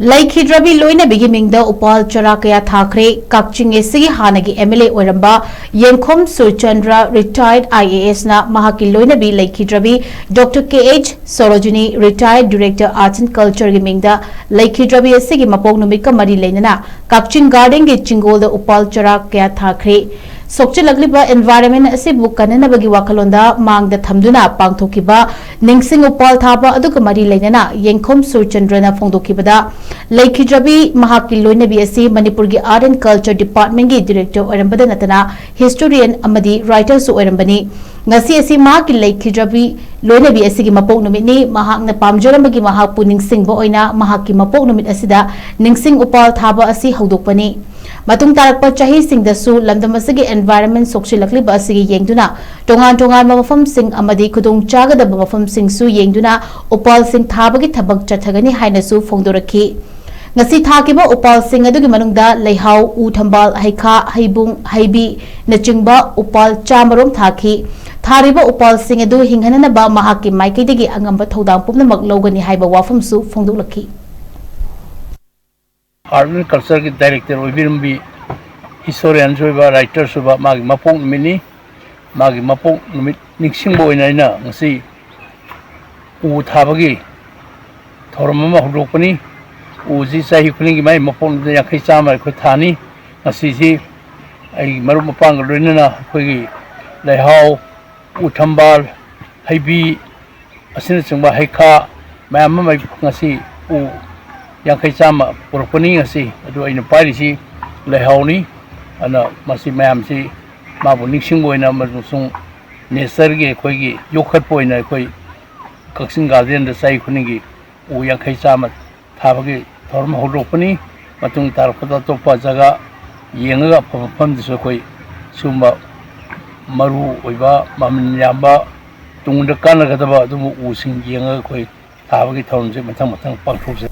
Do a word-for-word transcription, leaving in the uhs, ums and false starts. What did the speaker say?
ꯂꯩꯈꯤꯗ꯭ꯔꯕꯤ ꯂꯣꯏꯅꯕꯤꯒꯤ ꯃꯤꯡꯗ ꯎꯄꯥꯜ ꯆꯔꯥ ꯀꯌꯥ ꯊꯥꯈ꯭ꯔꯦ꯫ ꯀꯛꯆꯤꯡ ꯑꯦꯁꯤꯒꯤ ꯍꯥꯟꯅꯒꯤ ꯑꯦꯝ ꯑꯦꯜ ꯑꯦ ꯑꯣꯏꯔꯝꯕ ꯌꯦꯡꯈꯣꯝ ꯁꯨꯔꯆꯟꯗ꯭ꯔ, ꯔꯤꯇꯥꯌꯔꯗ ꯑꯥꯏ ꯑꯦ ꯑꯦꯁꯅ ꯃꯍꯥꯛꯀꯤ ꯂꯣꯏꯅꯕꯤ ꯂꯩꯈꯤꯗ꯭ꯔꯕꯤ ꯗꯣꯛꯇꯔ ꯀꯦ ꯑꯩꯆ ꯁꯣꯔꯣꯖꯤꯅꯤ, ꯔꯤꯇꯥꯌꯔꯗ ꯗꯤꯔꯦꯛꯇꯔ ꯑꯥꯔꯠꯁ ꯑꯦꯟ ꯀꯜꯆꯔꯒꯤ ꯃꯤꯡꯗ ꯂꯩꯈꯤꯗ꯭ꯔꯕꯤ ꯑꯁꯤꯒꯤ ꯃꯄꯣꯛ ꯅꯨꯃꯤꯠꯀ ꯃꯔꯤ ꯂꯩꯅꯅ ꯀꯛꯆꯤꯡ ꯒꯥꯔꯗꯦꯟꯒꯤ ꯆꯤꯡꯒꯣꯜꯗ ꯎꯄꯥꯜ ꯆꯔꯥ ꯀꯌꯥ ꯊꯥꯈ꯭ꯔꯦ꯫ ꯁꯣꯛꯆꯤꯜꯂꯛꯂꯤꯕ environment ꯑꯁꯤꯕꯨ ꯀꯟꯅꯅꯕꯒꯤ ꯋꯥꯈꯜꯂꯣꯟꯗ ꯃꯥꯡꯗ ꯊꯝꯗꯨꯅ ꯄꯥꯡꯊꯣꯛꯈꯤꯕ ꯅꯤꯡꯁꯤꯡ ꯎꯄꯥꯜ ꯊꯥꯕ ꯑꯗꯨꯒ ꯃꯔꯤ ꯂꯩꯅꯅ ꯌꯦꯡꯈꯣꯝ ꯁꯨꯔꯆꯟꯗ꯭ꯔꯅ ꯐꯣꯡꯗꯣꯛꯈꯤꯕꯗ, ꯂꯩꯈꯤꯗ꯭ꯔꯕꯤ ꯃꯍꯥꯛꯀꯤ ꯂꯣꯏꯅꯕꯤ ꯑꯁꯤ ꯃꯅꯤꯄꯨꯔꯒꯤ Art and Culture Departmentꯀꯤ director ꯑꯣꯏꯔꯝꯕꯗ ꯅꯠꯇꯅ historian ꯑꯃꯗꯤ writerꯁꯨ ꯑꯣꯏꯔꯝꯕꯅꯤ꯫ ꯉꯁꯤ ꯑꯁꯤ ꯃꯍꯥꯛꯀꯤ ꯂꯩꯈꯤꯗ꯭ꯔꯕꯤ ꯂꯣꯏꯅꯕꯤ ꯑꯁꯤꯒꯤ ꯃꯄꯣꯛ ꯅꯨꯃꯤꯠꯅꯤ꯫ ꯃꯍꯥꯛꯅ ꯄꯥꯝꯖꯔꯝꯕꯒꯤ ꯃꯍꯥꯛꯄꯨ ꯅꯤꯡꯁꯤꯡꯕ ꯑꯣꯏꯅ ꯃꯍꯥꯛꯀꯤ ꯃꯄꯣꯛ ꯅꯨꯃꯤꯠ ꯑꯁꯤꯗ ꯅꯤꯡꯁꯤꯡ ꯎꯄꯥꯜ ꯊꯥꯕ ꯑꯁꯤ ꯍꯧꯗꯣꯛꯄꯅꯤ꯫ ꯃꯇꯨꯡ ꯇꯥꯔꯛꯄ ꯆꯍꯤꯁꯤꯡꯗꯁꯨ ꯂꯝꯗꯝ ꯑꯁꯤꯒꯤ environment ꯁꯣꯛꯆꯤꯜꯂꯛꯂꯤꯕ ꯑꯁꯤꯒꯤ ꯌꯦꯡꯗꯨꯅ ꯇꯣꯉꯥꯟ ꯇꯣꯉꯥꯟꯕ ꯃꯐꯝꯁꯤꯡ ꯑꯃꯗꯤ ꯈꯨꯗꯣꯡ ꯆꯥꯒꯗꯕ ꯃꯐꯝꯁꯤꯡꯁꯨ ꯌꯦꯡꯗꯨꯅ ꯎꯄꯥꯜꯁꯤꯡ ꯊꯥꯕꯒꯤ ꯊꯕꯛ ꯆꯠꯊꯒꯅꯤ ꯍꯥꯏꯅꯁꯨ ꯐꯣꯡꯗꯣꯔꯛꯈꯤ꯫ ꯉꯁꯤ ꯊꯥꯈꯤꯕ ꯎꯄꯥꯜꯁꯤꯡ ꯑꯗꯨꯒꯤ ꯃꯅꯨꯡꯗ ꯂꯩꯍꯥꯎ, ꯎ ꯊꯝꯕꯥꯜ, ꯍꯩꯈꯥ, ꯍꯩꯕꯨꯡ, ꯍꯩꯕꯤ ꯅꯆꯤꯡꯕ ꯎꯄꯥꯜ ꯆꯥꯃꯔꯣꯝ ꯊꯥꯈꯤ꯫ ꯊꯥꯔꯤꯕ ꯎꯄꯥꯜꯁꯤꯡ ꯑꯗꯨ ꯍꯤꯡꯍꯟꯅꯅꯕ ꯃꯍꯥꯛꯀꯤ ꯃꯥꯏꯀꯩꯗꯒꯤ ꯑꯉꯝꯕ ꯊꯧꯗꯥꯡ ꯄꯨꯝꯅꯃꯛ ꯂꯧꯒꯅꯤ ꯍꯥꯏꯕ ꯋꯥꯐꯝꯁꯨ ꯐꯣꯡꯗꯣꯛꯂꯛꯈꯤ꯫ Art and Cultureꯒꯤ director ꯑꯣꯏꯕꯤꯔꯝꯕꯤ, historianꯁꯨ ꯑꯣꯏꯕ, writerꯁꯨ ꯑꯣꯏꯕ ꯃꯥꯒꯤ ꯃꯄꯣꯛ ꯅꯨꯃꯤꯠꯅꯤ꯫ ꯃꯥꯒꯤ ꯃꯄꯣꯛ ꯅꯨꯃꯤꯠ ꯅꯤꯡꯁꯤꯡꯕ ꯑꯣꯏꯅ ꯑꯩꯅ ꯉꯁꯤ ꯎ ꯊꯥꯕꯒꯤ ꯊꯧꯔꯝ ꯑꯃ ꯍꯧꯗꯣꯛꯄꯅꯤ꯫ ꯎꯁꯤ ꯆꯍꯤ ꯈꯨꯗꯤꯡꯒꯤ ꯃꯥꯒꯤ ꯃꯄꯣꯛ ꯅꯨꯃꯤꯠꯇ ꯌꯥꯡꯈꯩ ꯆꯥꯝꯃ ꯑꯩꯈꯣꯏ ꯊꯥꯅꯤ꯫ ꯉꯁꯤꯁꯤ ꯑꯩꯒꯤ ꯃꯔꯨꯞ ꯃꯄꯥꯡꯒ ꯂꯣꯏꯅꯅ ꯑꯩꯈꯣꯏꯒꯤ ꯂꯩꯍꯥꯎ, ꯎ ꯊꯝꯕꯥꯜ, ꯍꯩꯕꯤ ꯑꯁꯤꯅꯆꯤꯡꯕ ꯍꯩꯈꯥ ꯃꯌꯥꯝ ꯑꯃ ꯉꯁꯤ ꯎ ꯌꯥꯡꯈꯩ ꯆꯥꯝꯃ ꯄꯨꯔꯛꯄꯅꯤ ꯉꯁꯤ꯫ ꯑꯗꯨ ꯑꯩꯅ ꯄꯥꯏꯔꯤꯁꯤ ꯂꯩꯍꯥꯎꯅꯤ꯫ ꯑꯗꯨꯅ ꯃꯁꯤ ꯃꯌꯥꯝꯁꯤ ꯃꯥꯕꯨ ꯅꯤꯡꯁꯤꯡꯕ ꯑꯣꯏꯅ ꯑꯃꯁꯨꯡ natureꯒꯤ ꯑꯩꯈꯣꯏꯒꯤ ꯌꯣꯛꯈꯠꯄ ꯑꯣꯏꯅ ꯑꯩꯈꯣꯏ ꯀꯛꯆꯤꯡ ꯒꯥꯔꯗꯦꯟꯗ ꯆꯍꯤ ꯈꯨꯗꯤꯡꯒꯤ ꯎ ꯌꯥꯡꯈꯩ ꯆꯥꯝꯃ ꯊꯥꯕꯒꯤ ꯊꯧꯔꯝ ꯍꯧꯗꯣꯛꯄꯅꯤ꯫ ꯃꯇꯨꯡ ꯇꯥꯔꯛꯄꯗ ꯑꯇꯣꯞꯄ ꯖꯒꯥ ꯌꯦꯡꯉꯒ ꯑꯐꯕ ꯃꯐꯝꯗꯁꯨ ꯑꯩꯈꯣꯏ ꯁꯤꯒꯨꯝꯕ ꯃꯔꯨ ꯑꯣꯏꯕ, ꯃꯃꯜ ꯌꯥꯝꯕ, ꯇꯨꯡꯗ ꯀꯥꯟꯅꯒꯗꯕ ꯑꯗꯨꯒꯨꯝꯕ ꯎꯁꯤꯡ ꯌꯦꯡꯉꯒ ꯑꯩꯈꯣꯏ ꯊꯥꯕꯒꯤ ꯊꯧꯔꯝꯁꯦ ꯃꯊꯪ ꯃꯊꯪ ꯄꯥꯡꯊꯣꯛꯆꯩ꯫